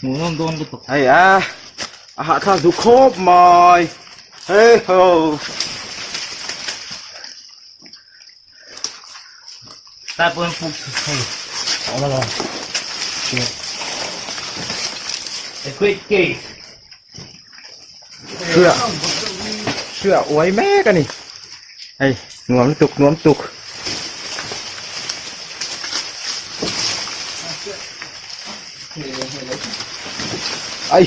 Hmuhnawm dawn lutuk. Hei a, a hahthlak duh khawp mai. Hei ho. Tlai pawhin puk hei a awm alawm. A great cave. Hria hria uai mek a ni. Hei nuam lutuk nuam tuk. Ai.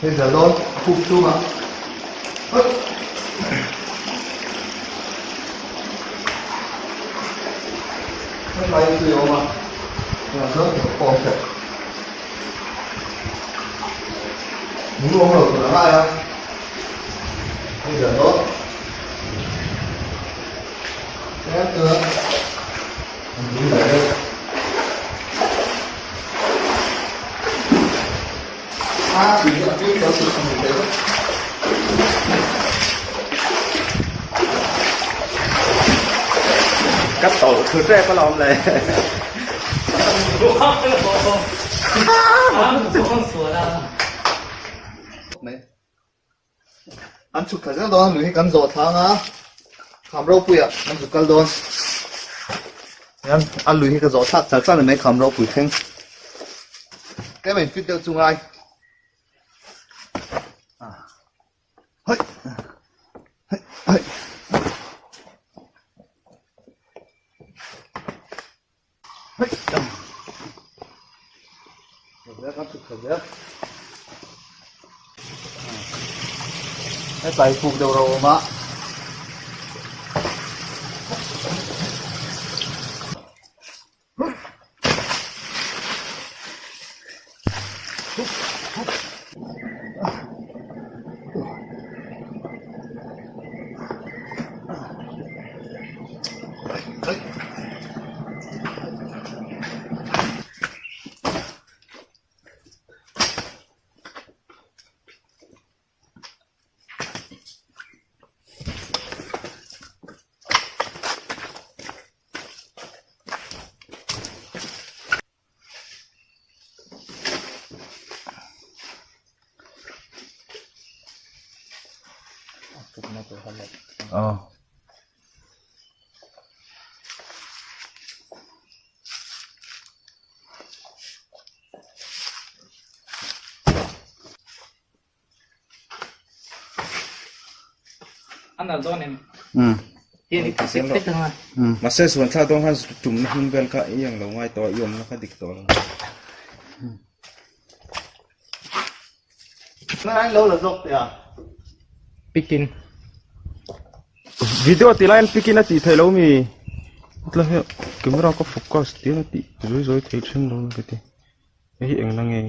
Hei zel dawn puk chhungah. Hetlai hi tui a awm a, tunah chuan ka awm teh. Lung awm lo tur a ngai a, hei zel dawn. Tlem chuan an tui leh deuh. Ka tawlh thu tep alawm le. An chhuk thla zel dawn a lui hi kan zawh thlang a kham ropuiah kan zuk kal dawn hian a lui hi ka zawh thlak char char ni mai kham ropui thleng tlem a in fit deuh chu ngai hoi hoi hoi Hetlai puk deuh ro awm a. Aw. Mahse suan thla dawn khan tumna hmun vel kha i ang lo ngai tawh a, i awmna kha dik tawh lo. Pikin. Video ti laiin pikin a tih theih lo mi? Tlai hi camera ka focus tir a tih zawi zawi thei thin lo ka ti. Hei hi engla nge?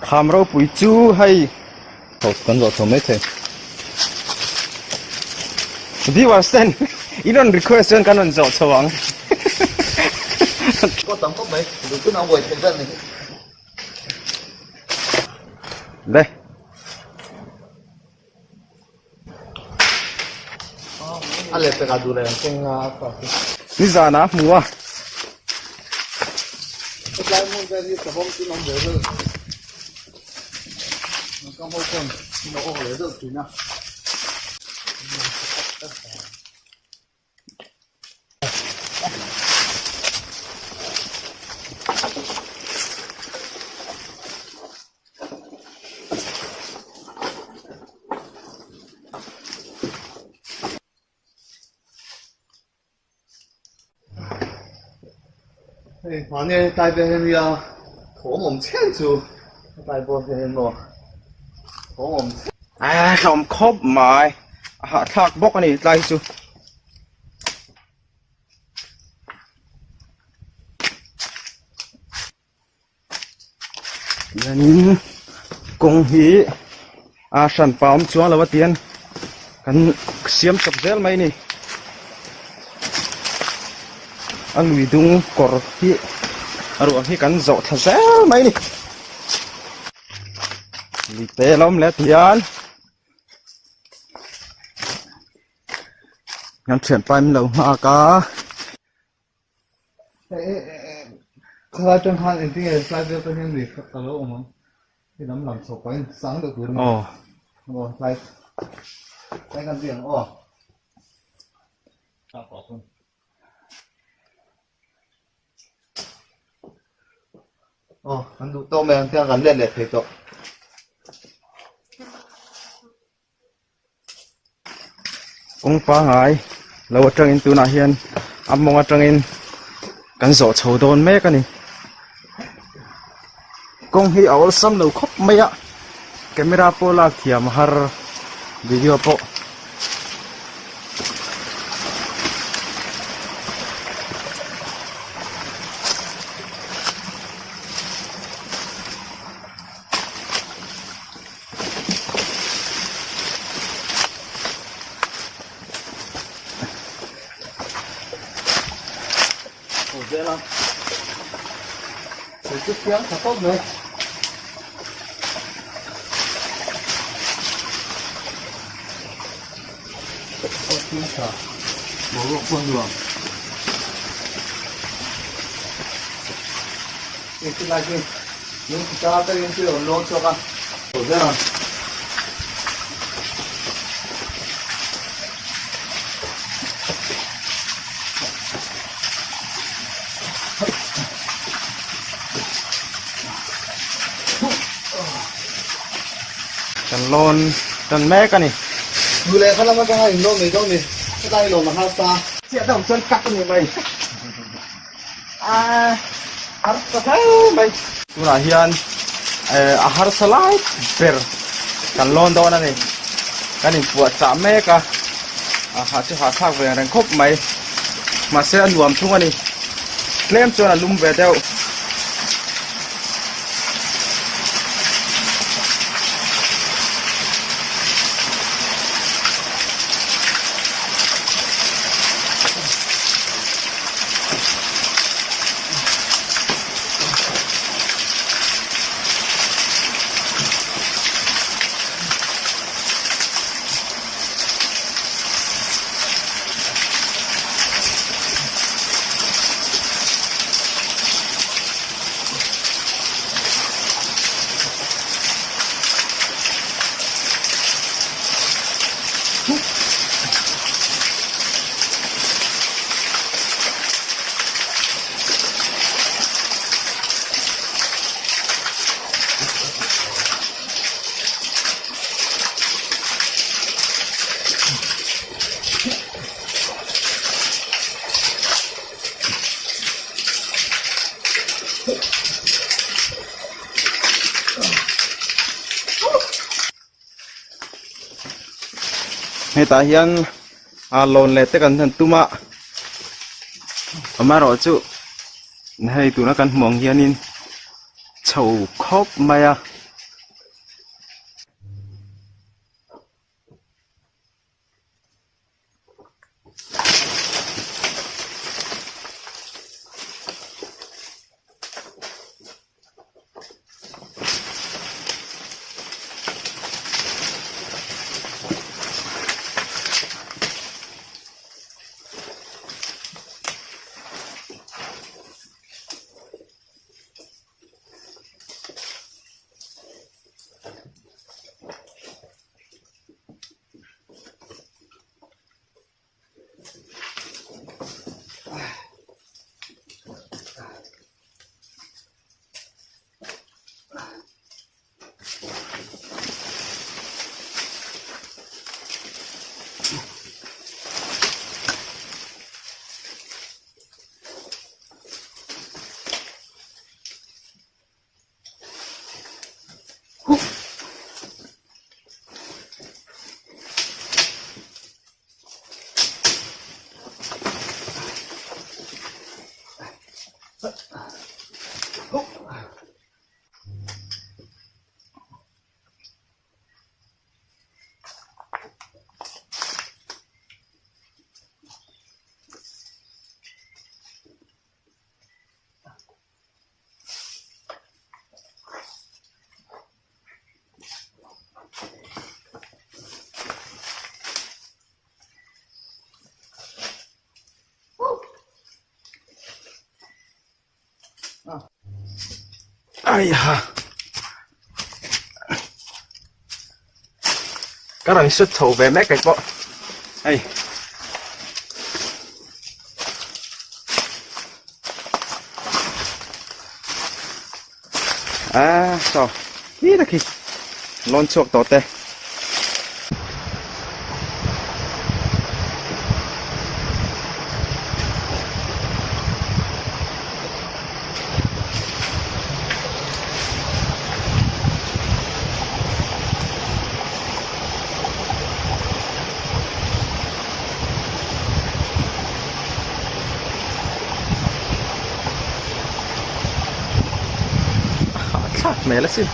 Kham ropui chu hei kan zawh chho mai thei. Viewers ten in rawn request chuan kan rawn zawh chho ang. Pawh tam khawp mai, duh chu nang buai theih vel ni hi. Le. A leh pekah duh leh ang keng a a chhuak hi. Nizan ah a hmu a. Hetlai hmun vel hi savawm chu an awm ve deuh. Naupang ho chuan an lo awk leh deuh thin a. Hei mahni a tlai vel hian nia thawm awm chhen chu a tlai bawr vel hian maw thawm awm chhen. A hlawm khawp mai a hahthlak bawk a ni tlai hi chu. Hianin kawng hi a hran pa awm chuang lo a tian kan siam chawp zel mai a ni a lui dung kawr hi. A ruah hi kan zawh thla zel mai ni. Lui te a lo awm leh tihian kan thianpa in min lo nghak a. Khalai atang khan engtin nge tlai vel te hian lui kha a lo awm ang hei lam lang chho pahin sang deuh tur a ni. Aw. Aw tlai tlai kan tih ang aw. Aw kan duh tawk mai ang tiang kan let leh thei tawh. Kawng pangai lo atangin tunah hian a mawng atangin kan zawh chho dawn mek a ni. Kawng hi a awlsam lo khawp mai a, camera pawh lak thiam a har video pawh. Kan lawn tan mek a ni. Duh leh kha lam atanga in lawn mai dawn ni. Helai lawm a harsa. Chiah deuh chuan cut a ni mai. A harsa hle mai. Tunah hian a harsa lai ber kan lawn dawn a ni. Kan inpuahchah mek a, a ha chu hahthlak ve reng khawp mai. Mahse a nuam thung a ni. Tlem chuan a lum ve deuh. Hetah hian a lawn leh te kan han tum a amaherawh chu hei tuna kan hmuh ang hianin chho khawp mai a. Aiha. Ka rawn shoot chho ve mek kei pawh hei. A saw khi ta khi lawn chhuak tawh te. A hahthlak hmel asin.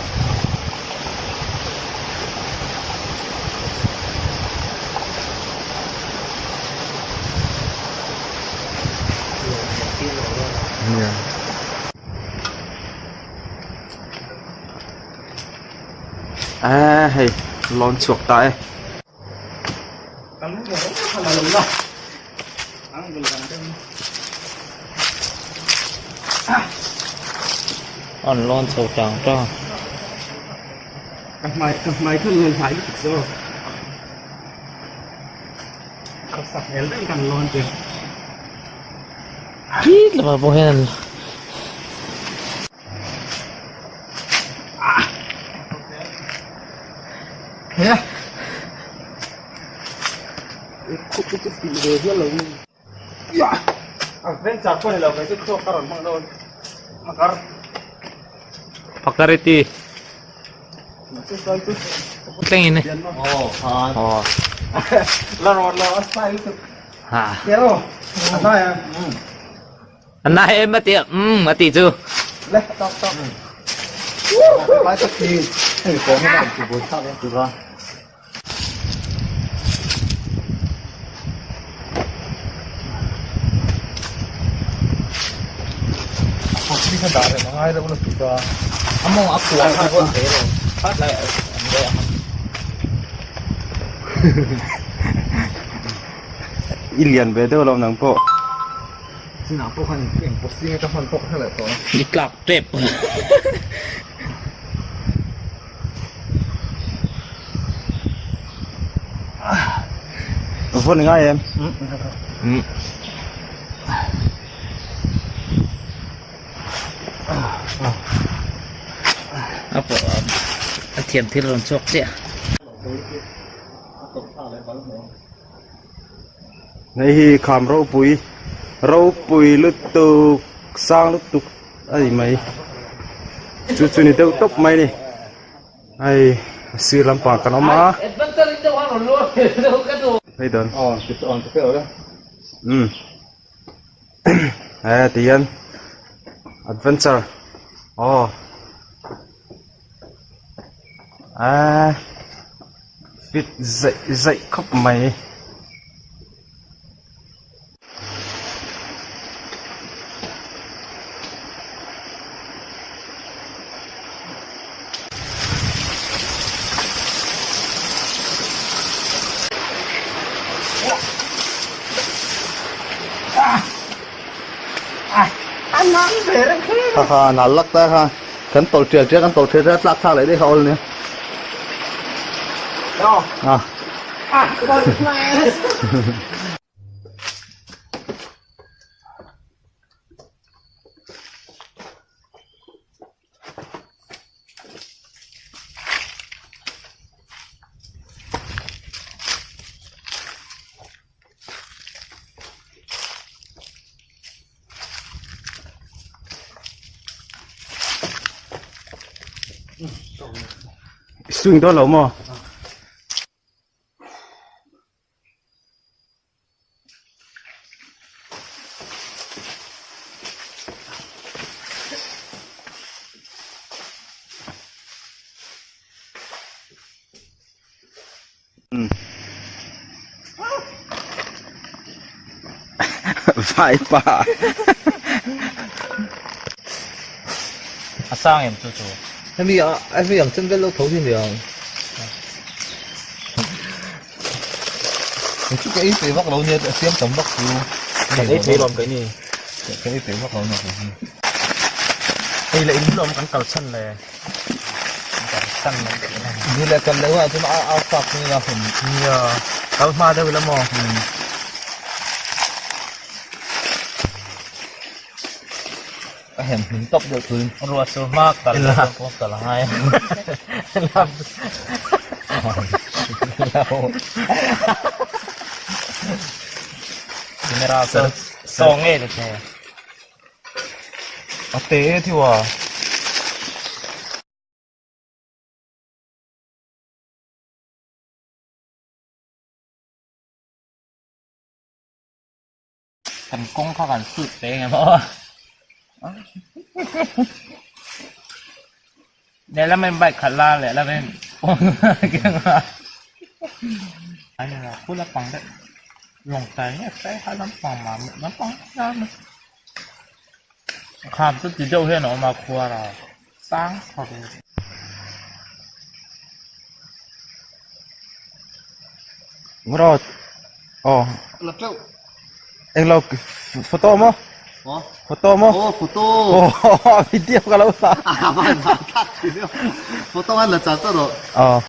A hei lawn chhuak ta e. An lawn chho tang tang. Ka hmai ka hmai kha lawn hlai lutuk zawk. Ka sak hmel deuh in kan lawn chu. Khit lamah pawh hian an Phakar i ti. Thleng in. Oh. Ha. A nai em a ti um a ti chu. I lian ve deuh lo nang pawh. Chinah pawh khan eng posi nge ka hman pawh ka hre leh tawh a. I tlak tep. Vawn ngai em? A pawh a thiam thil rawn chhuak chiah. Hei hi kham ropui ropui lutuk sang lutuk a ni mai chu chu ni deuh tawp mai a ni hei a sir lampang kan awm a hei dawn umm he ti hian adventure aw aaa. Fit zaih zaih khawp mai. Ha ha nal lak ta kha kan tawlh tial tial kan tawlh tial tial tlak thlak leh daih kha awl nia. Ah. Swing dawn lo maw? Vai pa. A sang em chu chu. Hemi a hemi ang chen vel lo tho hi ni ang. Hei chu ka ei peih vak lo nia a siam tam vak chu. Kan ei thei lawm keini. Ka ei peih vak lo nia kei hi. Ei leh in hlawm kan kalsan le. Kalsan mai tih a ni. Ni leh kal leh hunah chuan a a fak thung ila hum. Nia, kal hma deuh ila maw? A hem hmin tawp deuh thin. Ruah sur hma kal leh chuan pawh kal a ngai a. Camera saw saw ngei ta che. A te thiwa. Kan kawng kha kan sut pe nge maw? Lehlam in bike khalh la lehlam in keng a. Ani la khu lampang deuh lawng tai nge sai ha lampang mah lampang kham chu ti deuh hian a awm a khuar a sang khawp in. Rod oh La teuh. Englo photo maw? Oh. Photo maw? Oh photo. Oh video ka lo sa. Ah, van van tak. Photo an la chak ta ro. Oh.